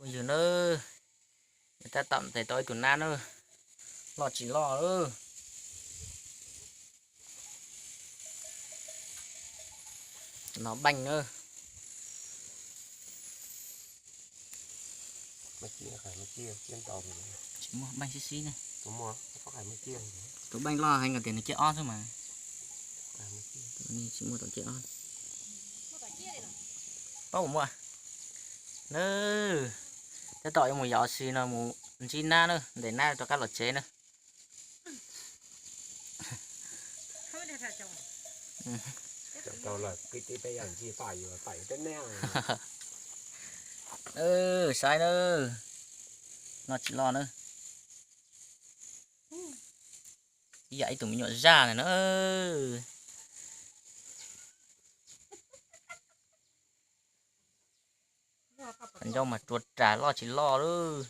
Yog na, tab tom ntes tau ib tug nab na, loj tsis loj lawm. No beej na. Tsis muaj, beej sib sib ne. Tus beej loj heev tias nws ciaj ob xwb mas. Tsis muaj tus ciaj ob. Paub muaj na. Tab tom yuav mus yos si no mus ntsib nab na, ntes nab rov qab los tsev na. Saib na, loj tsis loj na. Ib yam ib tug me nyuam zaj ntag na. Qhov ncauj mas rua ras loj tsis loj lawm.